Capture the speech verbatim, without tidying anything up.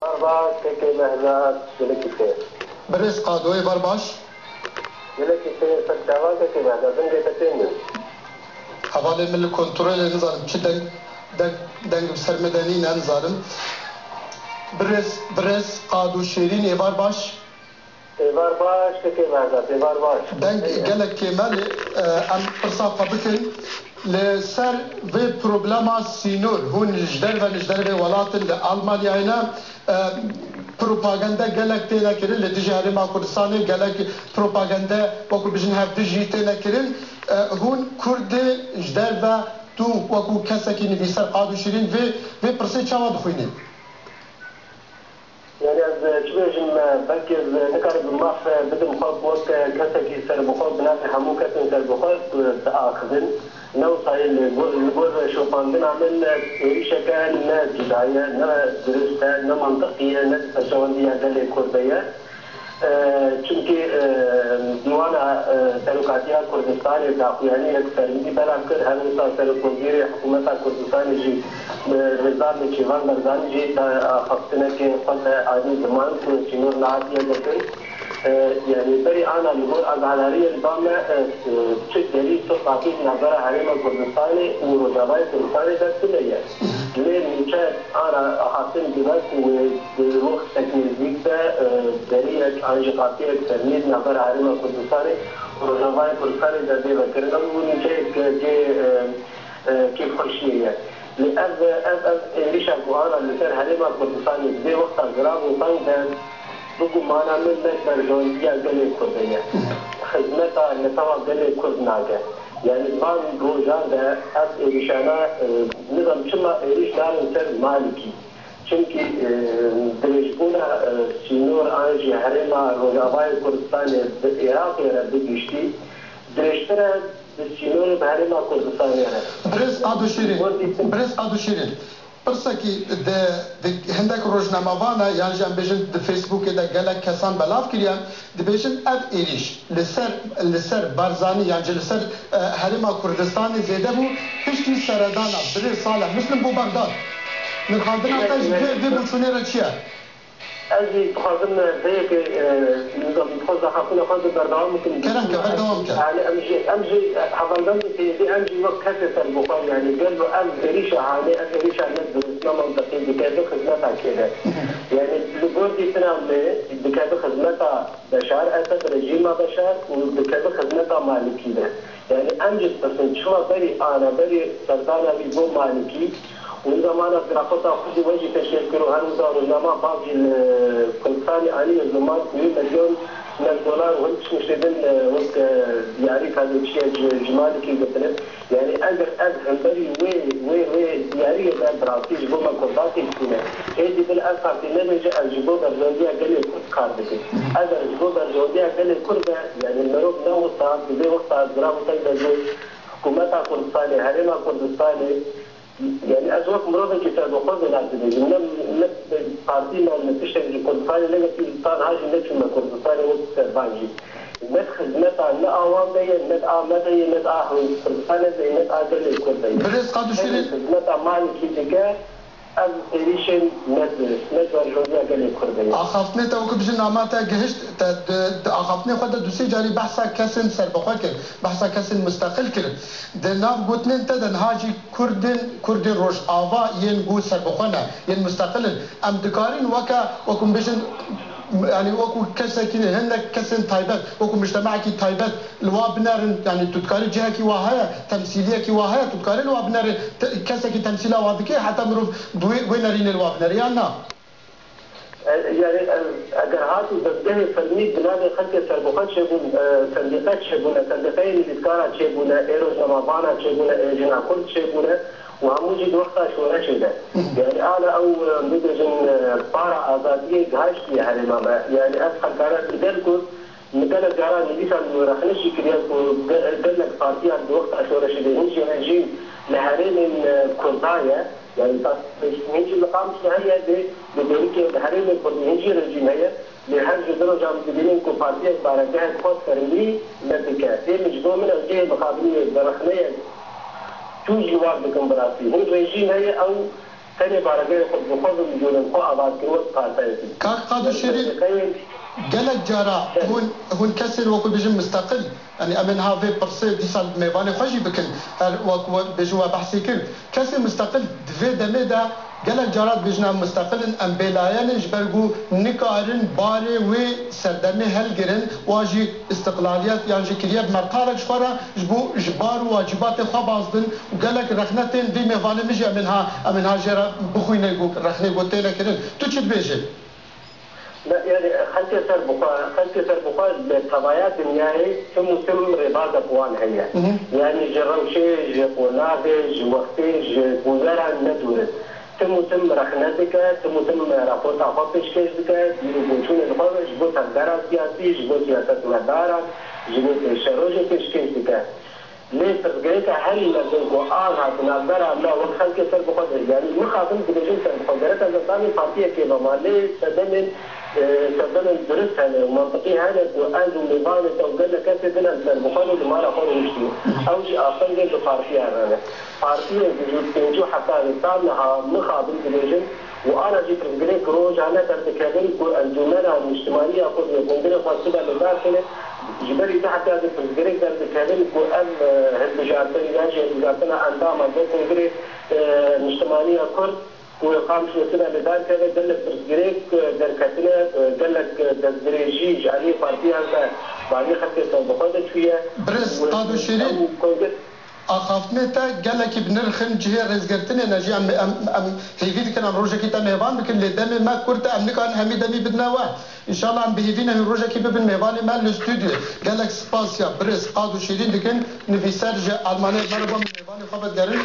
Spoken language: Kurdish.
Merhaba, kekê Behzat, gelekî xêr. Birêz Qado, êvar baş? Gelekî xêr, ser çavan kekê Behzat, dengê te tê min. Hevalê min li kontrolê, nizanim çi deng, deng, deng bi ser min de nîne, nizanim. Birêz, birêz Qado Şêrîn, êvar baş? Êvar baş, kekê Behzat, êvar baş. Deng gelek kêm e, lê, e, em pirsa xwe bikin. Li ser vê problema sînor, hûn ji derve, ji dervê welat in, li Almanyayê ne, e, propagande gelek têne kirin, li dijî Herêma Kurdistanê gelek propagande, wekî bijin, hevdijî têne kirin. E, hûn Kurd î ji derve, tu wekî kesekî nivîser, Qado Şîrîn, vê, vê pirsê çawa dixwînî? Yani ez, e, çi bêjim, e, belkî ez, e, nikarim bi maf, e, bidim xwe wek, e, kesekî serbixwe, bi navê hemû kesên serbixwe, e, diaxivin. Ne wisa ye, li gor, li gor şopandina min, e, êrîşeke ne cuda ye, ne dirust e, ne mantiqî ye, ne di perçewendiya gelê Kurd de ye. E, çimkî, e, Dîwana, e, Serokatiya Kurdistanê daxuyaniyek fermî belav kir, her wisa Serokwezîrê Hikûmeta Kurdistanê jî, e, Rêzdar Nêçîrvan Barzanî jî da-, axaftinekê xwe de anî ziman ku sînor nehatiye girtin. E, yanî berî ana li gor agadariyên ba me, e, e, çi derî, çi qapî di navbera Herêma Kurdistanê û Rojavayê Kurdistanê de tune ye. Lê nûçe ana axaftin dibe ku wê di wextek nêzîk de, e, deriyek an jî qapiyek fermî di navbera Herêma Kurdistanê û Rojavayê Kurdistanê de bê vekirin. Ev bû nûçeyek, e, cê, e, e, kêfxweşiyê ye. Lê ev, ev, ev êrîşa ku ana li ser Herêma Kurdistanê di vê wexta zirav û teng de, bi gumana min ne berjewendiya gelê Kurd de ye. Xizmeta netewa gelê Kurd nake. Yani van rojan de ev êrîşana, e, nizam çima êrîş narin ser Malikî? Çimkî, e, dirêjbûna, e, sînor an jî herêma Rojavayê Kurdistanê bi Iraqê re bi giştî dirêjtir e, bi sînorê bi herêma Kurdistanê re. Birêz Qado Şîrîn, Birêz Qado Şîrîn, pirsekî di, di hindek rojnamevana yan jî em bêjin di Facebookê de gelek kesan belav kiriye, dibêjin ev êrîş li ser, li ser Barzanî yan jî li ser, e, herêma Kurdistanê zêde bû, piştî seredana birêz Salih Muslim bo Bexdad. Nirxandina te ji vê, vê boçûnê re çi ye? Ez jî dixwazim vê yekê, e, nizam, dixwaz daxaftina xwe bi berdewam bikim. Kerem ke, berdewam ke. Yani em jî, em jî hevalbendê P Y D'ê, em jî wek kesê serbixwe, yani gelo ev êrîşa hanê, ev êrîşa ne dirust, ne mantiqî, dikeve xizmeta kê de? Yani li gor dîtina me dikeve xizmeta Beşar Esed, rejîma Beşar û dikeve xizmeta Malikî de. Yani em jî dipirsin, çima berî ana, berî serdana wî bo Malikî û zamana ziraxota xwe jî we jî pêşkêş kir û her wiza rojnama Bav jî li Kurdistanê aniye ziman ku wî milyon neh dolar û hin tiştê din, e, wek, e, diyarî kadê çi ye ji, ji Malikî girtine. Yani eger ev hemberî wê, wê, wê diyariyê be, bi rastî ji bo me Kurdan têkçûn e. Êdî bila ev partî nebêje ez ji bo berjewendiya gelê Kurd kar dikim. Eger ji bo berjewendiya gelê Kurd be, yani mirov ne wisa, di vê wexta zirav û teng de ji hikûmeta Kurdistanê, herêma Kurdistanê, yani ez wek mirovekî serbixwe zilam dibêjim. Ne, ne partî me, ne tiştek ji Kurdistanê negirt, tanha jî neçûme Kurdistanê wek serban jî. Ne di xizmeta ne a wan de ye, ne di a me de ye, ne di a Kurdistanê de ye, ne di a gelê Kurd de ye. Birêz Qado Şîrîn. Xizmeta Malikî dike, ev êrîşên ne dirust, ne berjoya gelê Kurd de ye. Axaftinê te wekî bijî nama te gihişt, te di, di axaftinê xwe de du sê carî behsa kesên serbixwe kir, behsa kesên musteqil kir. Di nav gotinên te de niha jî Kurdên, Kurdên Rojava yên ku serbixwe ne, yên musteqil in. Em dikarin weke, wekû em bêjin, yanî wekû kesekî, hindek kesên taybet, wekû mujtemekî taybet li wa binerin, yanî tu dikarî cihekî wa heye, temsîliyekî wa heye, tu dikarî li wa binerî, te-, kesekî temsîla wa dike, heta mirov bi wê, wê nerînê li wa binerî, yan na? E, yani, e, eger hatî dezgehê fermî bi navê xelkê serbixwe çêbûn, e, sendîqe çêbûne, sendîqeyê nivîskara çêbûne, ê rojnamevana çêbûne, ê jina Kurd çêbûne û hemû jî di wexta şoreşê de. Yani, ana ew, e, bibêjin, e, para azadiyê gihayştiye herêma me. Yani, ev xelkane li gel ku Min gelek caran nivîsan û rexne jî kiriye ku ge-, gelek partiyan di wexta şoreşê de, hîn jî rejîm li herêmên, e, Kurda ye, yani ta-, hîn jî li Qamişlo heye, lê li Dêrikê li herêmên Kurdî hîn jî rejîm heye, lê her ji du rojan dibînin ku partiyek baregehek xwe fermî nedike. Ê min ji bo min ew cihê mixabiniyê bi rexneyek çû jî wan dikin bi rastî. Hîn rejîm heye, ew Tenê baregehê xwe dixwazin bigihînin xwe avakir wek partiyekî. Kak Qado Şêrîn, gelek cara hûn, hûn kesên wekû bêjin misteqil, yanî em ên ha vê pirsê dîsa li mêvanê xwe jî bikin, her wek we bêjin we behsî kir. Kesên misteqil di vê demê de gelek cara dibêjin em misteqil in, em bêlayen in, ji ber ku nikarin barê wê serdemê helgirin, wa jî îstiqlaliyet yan jî kiriye bi merqalek ji xwe re, ji bo ji bar û wacîbatê xwe baz bin û gelek rexne tên vî mêvanê min jî em ên ha, em ên ha jê re bixwîne ku rexnê ku têne kirin. Tu çi dibêjî? Ne, yani xelkê serbixwe, xelkê serbixwe li tevaya dinyayê tim û tim rêbazek wan heye. Hı hı. Yani ji rewşê, ji qonaxê, ji wextê, ji bûyeran ne dûr in. Tim û tim rexne dike, tim û tim raporta xwe pêşkêş dike, bîr û boçûnên xwe ji bo tevgera siyasî, ji bo siyasetmedaran, ji bo pêşerojê pêşkêş dike. Lê pirsgirêka herî mezin ku aniha di navbera me wek xelkê serbixwe de, yanî mixabin dibêjin serbixwe, gerek ez endamê partiyekê bema, lê sedemên, e, sedemên durist hene û mantiqî hene ku ez û mêvanê te û gelek kesê din em serbixwe ne û li mala xwe rûniştî. Ew jî astengên bi partiyan re ne. Partiyên ku ji pêncî û heta sal niha mixabin dibêjin, û ana jî pirsgirêk rojane derdikevin ku Encûmena Niştimanî ya Kurd yê Kongrê xwe sibe li dar xine, ji ber vê heta jî pirsgirêk derdikevin ku ev, e, hilbijartin yan jî hilbijartina endama vê Kongrê, e, Niştimanî ya Kurd ku Qamişlo sibe li dar keve, gelek pirsgirêk, e, derketine, e, gelek, e, destdirêjî ji aliyê partiyan ve bi aliyê xelkê serbixwe de çûye. Birêz Qado Şêrîn, ew Kongre Axaftinê te gelekî bi nirx in, cihê rêzgirtinê ne jî em, em, em hêvî dikin em rojekî te mêvan bikin, lê demê me kurt e, em nikarin hemî demî bidine we. Înşallah em bi hêvî ne hîn rojekî bibin mêvanê me li stûdyoyê. Gelek spas ya birêz Qado Şêrîn dikin, nivîser ji Almanyayê. Merhaba, min mêvanê xwe vedigerin.